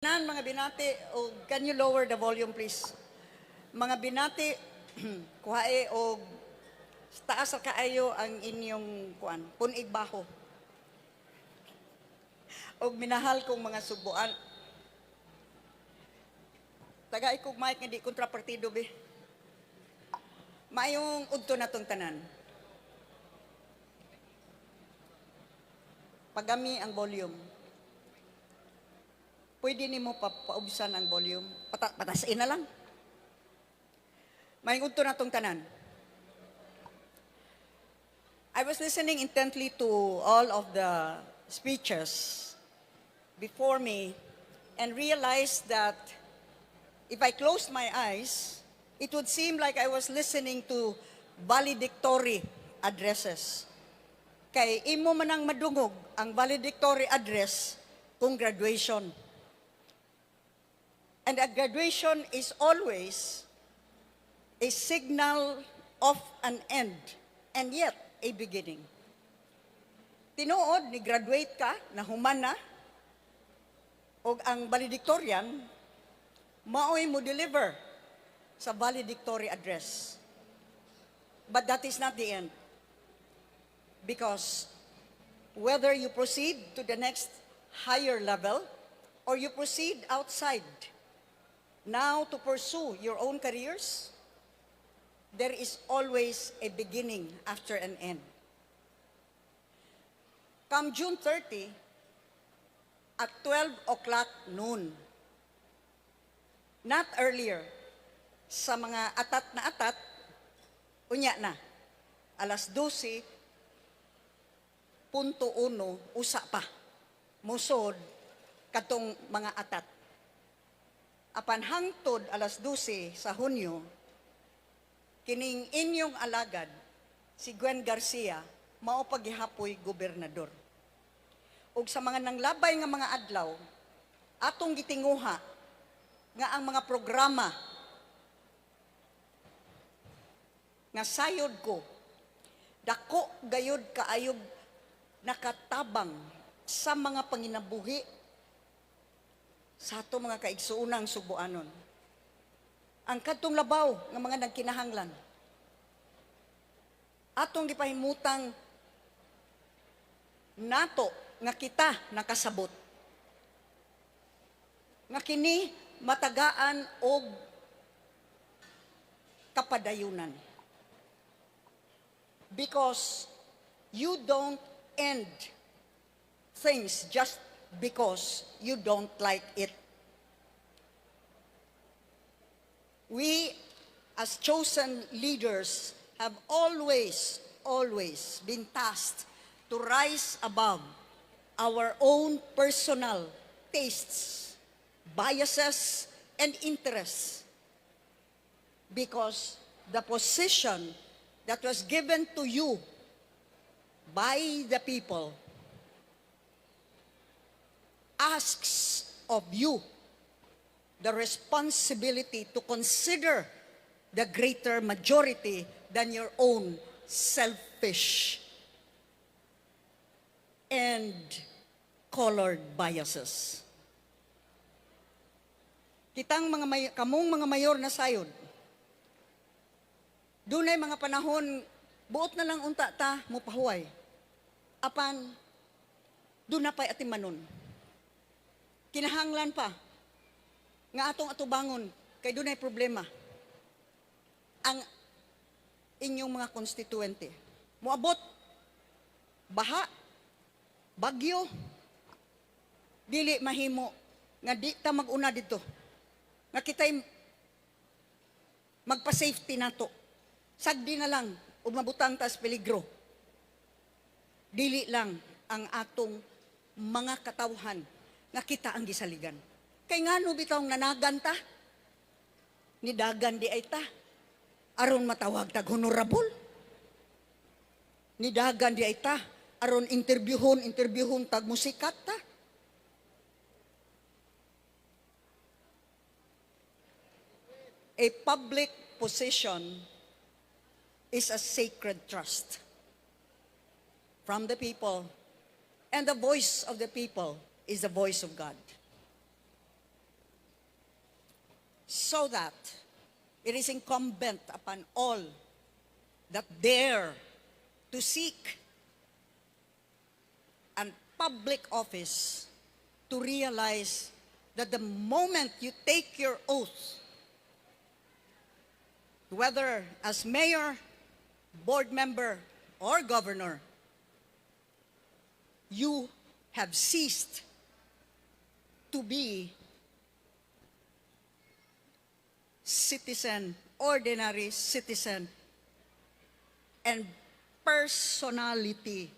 Tanan mga binati, o can you lower the volume, please? Mga binati, kuhae og taas sa kaayo ang inyong kuan, punig baho. Og minahal kong mga Sugboan. Tagay kog mic nga di kontra partido be. Maayong udto na tong tanan. Pagami ang volume. Pwede nimo pa paubsan ang volume. Patasin na lang. Maayong udto na tong tanan. I was listening intently to all of the speeches before me and realized that if I closed my eyes, it would seem like I was listening to valedictory addresses. Kay imo man ang madungog ang valedictory address kung graduation. And a graduation is always a signal of an end and yet a beginning. Tinuod ni graduate ka, nahuman na, og ang valedictorian maoy mo deliver sa valedictory address. But that is not the end. Because whether you proceed to the next higher level or you proceed outside now to pursue your own careers, there is always a beginning after an end. Come June 30, at 12 o'clock noon, not earlier, sa mga atat na atat, unya na, alas 12.1, usa pa, musod, katong mga atat. Apan hangtod alas 12 sa Hunyo, kining inyong alagad, si Gwen Garcia, mao pagihapoy gobernador. Ug sa mga nanglabay nga mga adlaw, atong gitinguha nga ang mga programa nga sayod ko, dako gayud kaayog nakatabang sa mga panginabuhi sa ato mga kaigsuonang Sugboanon. Ang kadtong labaw nga mga nagkinahanglan. Atong gipahimutang nato nga kita nakasabot. Nga kini matagaan og kapadayunan. Because you don't end things just because you don't like it. We, as chosen leaders, have always, always been tasked to rise above our own personal tastes, biases, and interests. Because the position that was given to you by the people asks of you the responsibility to consider the greater majority than your own selfish and colored biases. Kitang mga kamong mga mayor na sayod, dunay mga panahon, buot na lang unta ta mo pahuway. Apan, doon na pa'y atimanon. Kinahanglan pa nga atong atubangon kay dunay problema ang inyong mga konstituente. Moabot, baha, bagyo, dili mahimo nga di ta mag-una dito. Nga kita'y magpa-safety nato. Sagdi na lang ug mabutang tas peligro. Dili lang ang atong mga katawhan nga kita ang gisaligan. Kay ngano bitawng nanagan ta? Nidagan di ay ta. Aron matawag tag honorable. Nidagan di ay ta. Aron interviewhon, interviewhon tag musikat ta. A public position is a sacred trust from the people, and the voice of the people is the voice of God. So that it is incumbent upon all that dare to seek an public office to realize that the moment you take your oath, whether as mayor, board member, or governor, you have ceased to be citizen, ordinary citizen, and personality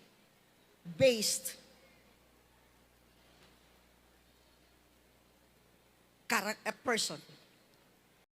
based a person.